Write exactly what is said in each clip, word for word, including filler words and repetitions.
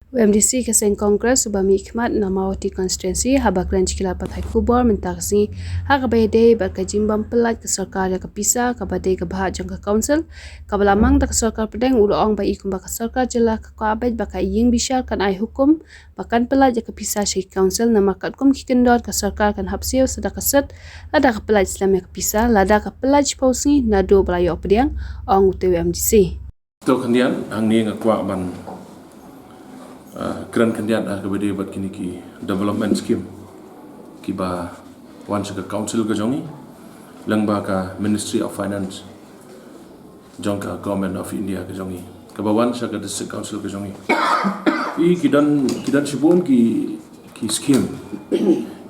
U MDC ka seng Congress uba mihkhmat na Mawhati constituency haba kren sha ki lad pathai khubor mynta ka sngi ha kaba ïadei bad ka jingbym pyllait ka sorkar ïa ka pisa kaba dei ka bhah jong ka council kaba la mang da ka sorkar pdeng, u la ong ba i kumba ka sorkar jylla ka kwah beit ba ka ïing bishar kan ai hukum ba kan pyllait ïa ka pisa sha ki council namar katkum ki kyndon ka sorkar kan hap siew sa da ka sut lada ka pyllait slem ïa ka pisa, lada ka pyllait shiphew sngi naduh ba la ïoh pdiang, ong uta u MDC. To khyndiat hangne nga kwah ban kren khyndiat ha kaba ïadei bad kine ki development scheme kiba wan sha ka council ka jong i lyngba ka Ministry of Finance jong ka Government of India ka jong i kaba wan sha ka District Council ka jong i. I ki don ki don shibun ki ki scheme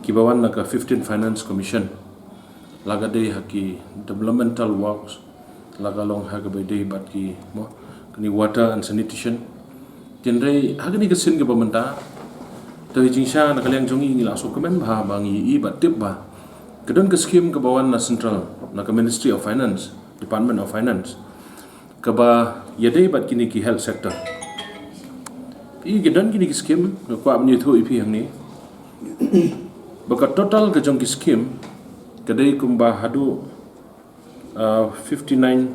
kiba wan na ka fifteen Finance Commission, la ka dei ha ki developmental works, la ka long ha kaba ïadei bad ki mo kane water and sanitation. Tynrai ha kane ka sien kaba mynta, to i jingshisha na ka liang jong i ngi la sngewkmen bha ba ngi i bad tip ba ka don ka scheme kaba wan na central, na ka Ministry of Finance, Department of Finance, kaba ïadei bad kine ki health sector. I ka don kine ki scheme nga kwah ban ïathuh ïa phi hangne ba ka total ka jong ki scheme ka dei kumba haduh uh, fifty-nine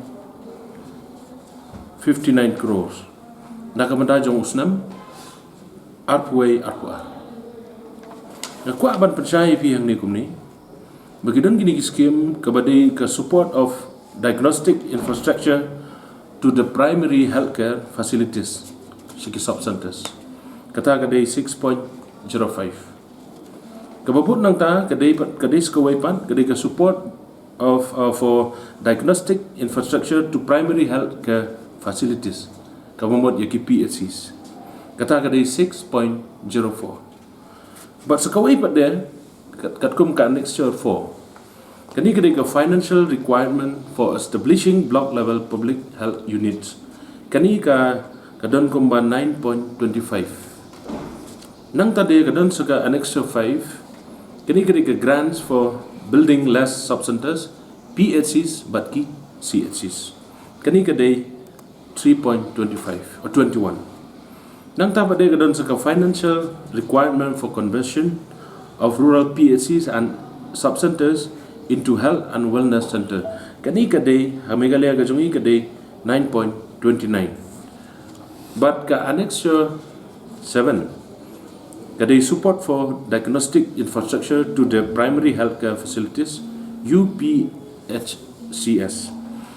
fifty-nine crores na ka bynta jong u snem arphew wei arphew ar. Nga kwah ban pynshai ïa phi hangne kumne ba ki don kine ki scheme kaba dei ka support of diagnostic infrastructure to the primary healthcare facilities, sha ki sub centers. Kata ka dei six point zero five. Kaba bud nangta ka dei pat, ka dei sa kawei pat, ka dei ka support of uh, for diagnostic infrastructure to primary healthcare facilities. Kaba mut ïa ki P H Cs. Kata ka dei six point zero four. Bad sa kawei pat de kat, katkum ka annexure four. Kane ka dei ka financial requirement for establishing block level public health units. Kane ka ka don kumba nine point twenty five. Nangta de ka don sa ka annexure five. Kane ka dei ka grants for building less sub centers, P H Cs bad ki C H Cs. Kane ka dei three point twenty five or twenty one. Nangta pat de ka don sa ka financial requirement for conversion of rural P H Cs and sub centers into health and wellness center. Kane ka dei ha Meghalaya ka jong i ka dei nine point twenty nine. Bad ka annexure seven ka dei support for diagnostic infrastructure to the primary healthcare facilities, U P H C S.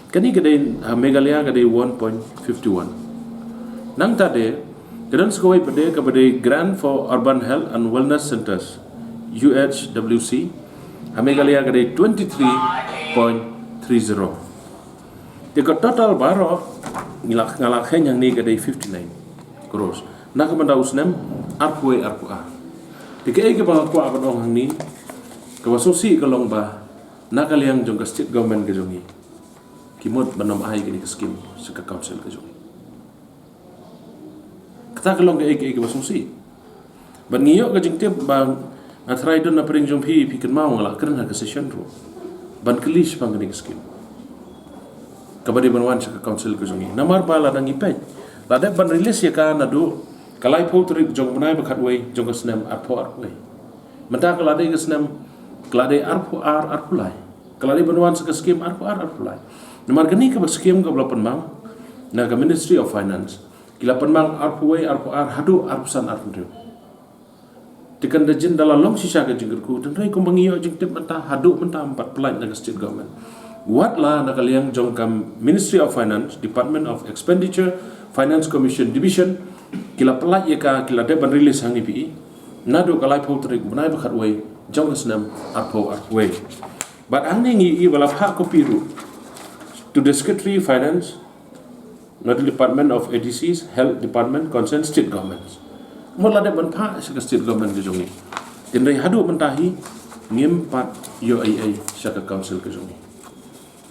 Kane ka dei ha Meghalaya ka dei one point fifty one. Nangta de ka don sa kawei pat de kaba dei grant for urban health and wellness centers, U H W C. Ha Meghalaya ka dei twenty three point three zero. Te ka total baroh nga la kheiñ hangne ka dei fifty nine crores na ka bynta u snem arphew wei arphew ar. Te kaei kaba nga kwah ban ong hangne kaba sngewsih ka long ba na ka liang jong ka state government ka jong i ki mut ban ym ai kane ka scheme sha ka council ka jong i. Kata ka long kaei kaei kaba sngewsih. Bad ngi ïoh ka jingtip ba nga tharai don na pdeng jong phi, phi kynmaw nga la kren ha ka session ruh ban kylli shaphang kane ka scheme kaba dei ban wan sha ka council ka jong i. Namar ba lada ngi peit la dep ban release ïa ka naduh ka laiphew tarik jong u bnai ba khatwei jong ka snem arphew arphew wei. Mynta ka la dei ka snem, ka la dei arphew ar arphew lai. Ka la dei ban wan sha ka scheme arphew ar arphew lai. Namar kane kaba scheme kaba la pynmang na ka Ministry of Finance ki la pynmang arphew wei arphew ar haduh arphew san arphew hynriew. Te kan da jin da la long shisha ka jingkyrkhu, tynrai kumba ngi ïoh jingtip mynta haduh mynta ym pat pynlait na ka state government. Wat la na ka liang jong ka Ministry of Finance, Department of Expenditure, Finance Commission Division ki la pynlait ïa ka, ki la dep ban release hangne phi i naduh ka laiphew tarik u bnai ba khatwei jong ka snem arphew arphew wei. Bad hangne ngi i ba la phah copy ruh to the Secretary Finance, na the Department of A D Cs, Health Department, concerned state governments. Mut la dep ban phah sha ka state government ka jong i. Tynrai haduh mynta hi ngim pat ïoh ei ei sha ka council ka jong i.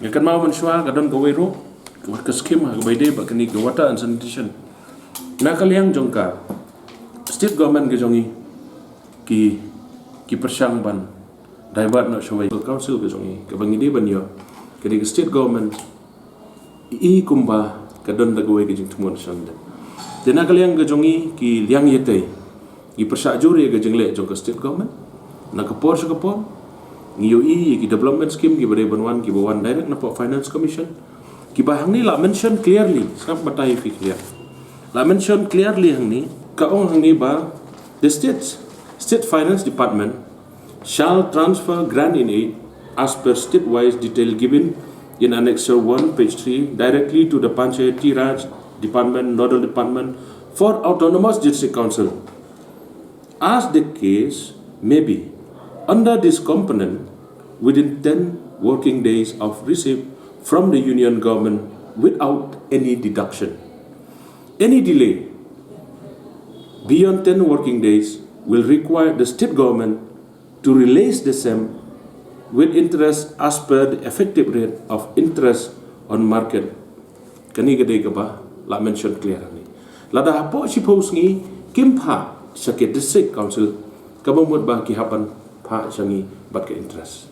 Nga kynmaw mynshuwa ka don kawei ruh ka scheme ha kaba ïadei bad kane ka water and sanitation. Na ka liang jong ka state government ka jong i ki ki pyrshang ban divert noh shawei ka council ka jong i, kaba ngi dei ban ïoh ka dei ka state government i kumba ka don da kawei ka jingthmu sha lade. Te na ka liang ka jong ngi ki liang ïatei, ngi pyrshah jur ïa ka jingleh jong ka state government. Na ka por sha ka por ngi ïohi ïa ki development scheme kiba dei ban wan, kiba wan direct na pdeng Finance Commission, kiba hangne la mention clearly, sngap batai phi clear. La mention clearly hangne, ka ong hangne ba the state, state finance department shall transfer grant in aid as per state-wise detail given in Annexure one, page three, directly to the Panchayati Raj Department, Nodal Department for Autonomous District Council, as the case may be, under this component, within ten working days of receipt from the Union Government without any deduction. Any delay beyond ten working days will require the state government to release the same with interest as per the effective rate of interest on market. Kane ka dei kaba la mention clear hangne. Lada hapoh shiphew sngi kim phah sha ka district council, kaba mut ba ki hap ban phah sha ngi bad ka interest.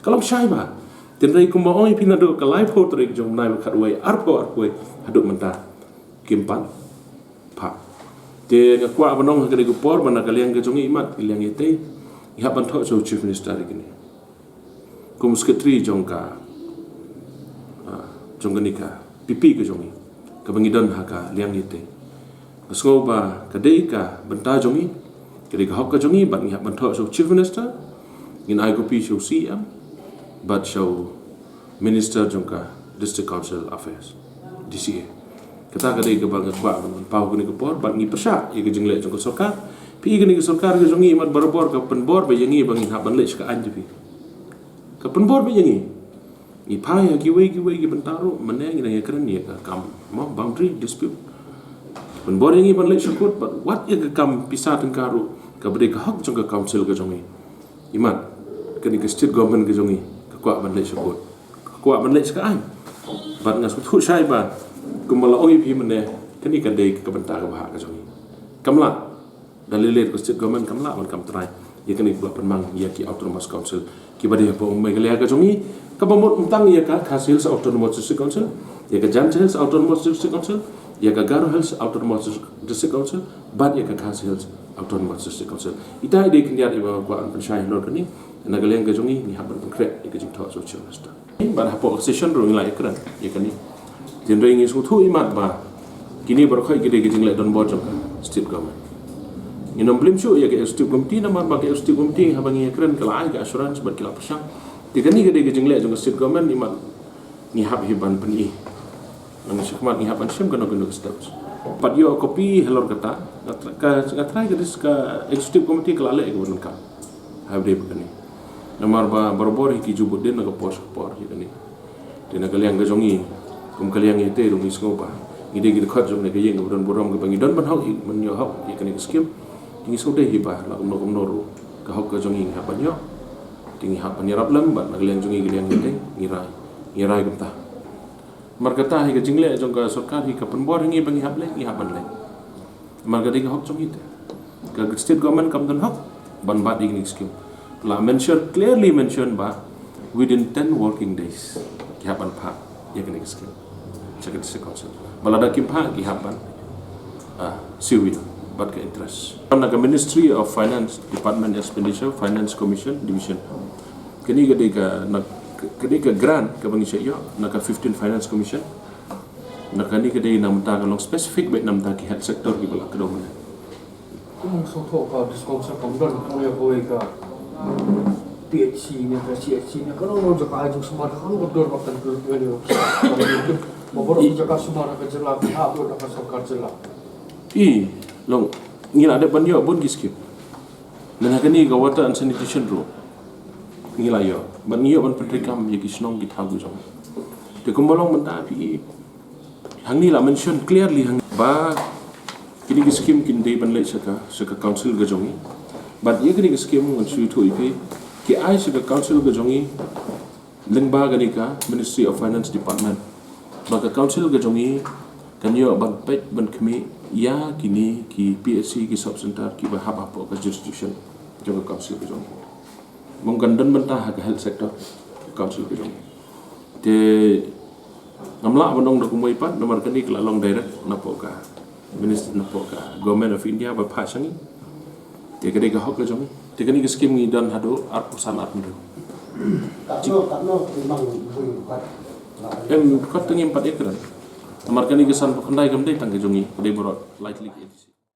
Ka long shai bha. Tynrai kumba ong ïa phi, naduh ka laiphew tarik jong u bnai ba khatwei, arphew arphew haduh mynta kim pat phah. Te nga kwah ban ong ha kane ka por ba na ka liang ka jong ngi, imat ka liang ïatei, ngi hap ban thoh sha u Chief Minister ïa kane. Kum u secretary jong ka, ah, jong kane ka P P ka jong ngi, kaba ngi don ha ka liang ïatei, nga sngew ba ka dei ka bynta jong ngi, ka dei ka hok ka jong ngi, bad ngi hap ban thoh sha u Chief Minister, ngin ai copy sha u C M bad sha u Minister jong ka District Council Affairs, D C A. Kata ka dei kaba nga kwah ban paw kane ka por, bad ngi pyrshah ïa ka jingleh jong ka sorkar. Phi, kane ka sorkar ka jong ngi, imat barabor ka pynbor beit ïa ngi ba ngin hap ban leit sha ka aiñ, te phi, ka pynbor beit ïa ngi. Ngi phai ha kiwei kiwei ki bynta ruh, mynne ngi dang ïakren ïa ka kam, mo, boundary dispute. Pynbor ïa ngi ban leit sha court, bad wat ïa ka kam pisa tyngka ruh, kaba dei ka hok jong ka council ka jong ngi, imat kane ka state government ka jong ngi ka kwah ban leit sha court, ka kwah ban leit sha ka aiñ. Bad nga sngewthuh shai ba kumba la ong ïa phi mynne, kane ka dei ka bynta kaba hok ka jong ngi. Kam lah, da lei lei ka state government kam lah ban kam trai ïa kane kaba pynmang ïa ki autonomous council kiba dei hapoh Meghalaya ka jong ngi, kaba mut ym tang ïa ka Khasi Hills Autonomous District Council, ïa ka Jaintia Hills Autonomous District Council, ïa ka Garo Hills Autonomous District Council, bad ïa ka Khasi Hills Autonomous District Council. Ita i dei khyndiat iba nga kwah ban pynshai halor kane. Na ka liang ka jong ngi, ngi hap ban pynkhreh ïa ka jingthoh sha u Chief Minister. Bad hapoh ka session ruh ngi la ïakren ïa kane. Tynrai ngi sngewthuh imat ba kine baroh khoit ki dei ki jingleh donbor jong ka state government. Ngin ym blame shuh ïa ka executive committee, namar ba ka executive committee haba ngi ïakren ka la ai ka assurance bad ki la pyrshang. Te kane ka dei ka jingleh jong ka state government, imat ngi hap hi ban pyni. Ngi sngewkhmat ngi hap ban shim kano kano ka steps. Pat ïoh copy halor kata, nga try, ka, nga try ka dis ka executive committee ka la leh ïa ka ban kam. Haba dei ba kane. Namar ba barabor hi ki ju bud dien na ka por sha ka por ïa kane. Te na ka liang ka jong ngi, kum ka liang ïatei ruh ngi sngew ba ngi dei ki dkhot jong kane ka ïing kaba don burom kaba ngi don ban hok, ban ïoh hok ïa kane ka skim. Te ngi sngew dei hi ba la kumno kumno ruh ka hok ka jong ngi ngi hap ban ïoh. Te ngi hap ban ïarap lem bad na ka liang jong ngi ka liang ïatei ngi rai, ngi rai kumta. Namar kata hi ka jingleh jong ka sorkar hi ka pynbor ïa ngi ba ngi hap leh, ngi hap ban leh. Namar ka dei ka hok jong ngi te. Ka state government kam don hok ban bat ïa kine ki skim. La mention, clearly mention ba within ten working days ki hap ban phah ïa kine ki skim sha ka district council. Ba lada kim phah ki hap ban, ah, siew ïa bad ka interest. Na ka Ministry of Finance Department Expenditure, Finance Commission Division. Kane ka dei ka, na, ka dei ka grant kaba ngi shah ïoh na ka fifteen Finance Commission. Na kane ka dei na bynta, ka long specific beit na bynta ki health sector kiba la kdew mynne. Kum sngewthuh ka district council kam don kawei kawei ka P H C ne ka C H C ne, kano kano jaka ai jingsumar, kano ka dur ba kan dur, kano ka dur ba baroh ki jaka sumar ha ka jylla ki hap lut ha ka sorkar jylla. I, long, ngi la dep ban ïoh bun ki skim. Mynta kane ka water and sanitation ruh ngi la ïoh, bad ngi ïoh ban pyntreikam ïa ki shnong ki thaw ki jong. Te kumba long mynta phi, hangne la mention clearly hangne ba kine ki skim kin dei ban leit sha ka, sha ka council ka jong ngi. Bad ïa kine ki skim ngan shu ïathuh ïa phi, ki ai sha ka council ka jong ngi lyngba kane ka Ministry of Finance Department. Ba ka council ka jong ngi kan ïoh ban peit ban khmih ïa kine ki P H C, ki sub center kiba hap hapoh ka jurisdiction jong ka council ka jong ngi. Bym kan don bynta ha ka health sector ka council ka jong ngi. Te ngam lah ban ong da kumwei pat, namar kane ka la long direct napoh ka Minister na pok ka Government of India ba phah sha ngi. Te ka dei ka hok ka jong ngi. Te kane ka skim ngi don haduh arphew san arphew. Katno katno ki mang bui kat? Em, kat te ngim pat ïakren. Namar kane ka sanphew khyndai kam dei tang ka jong ngi, ka dei baroh lai tylli ki agency.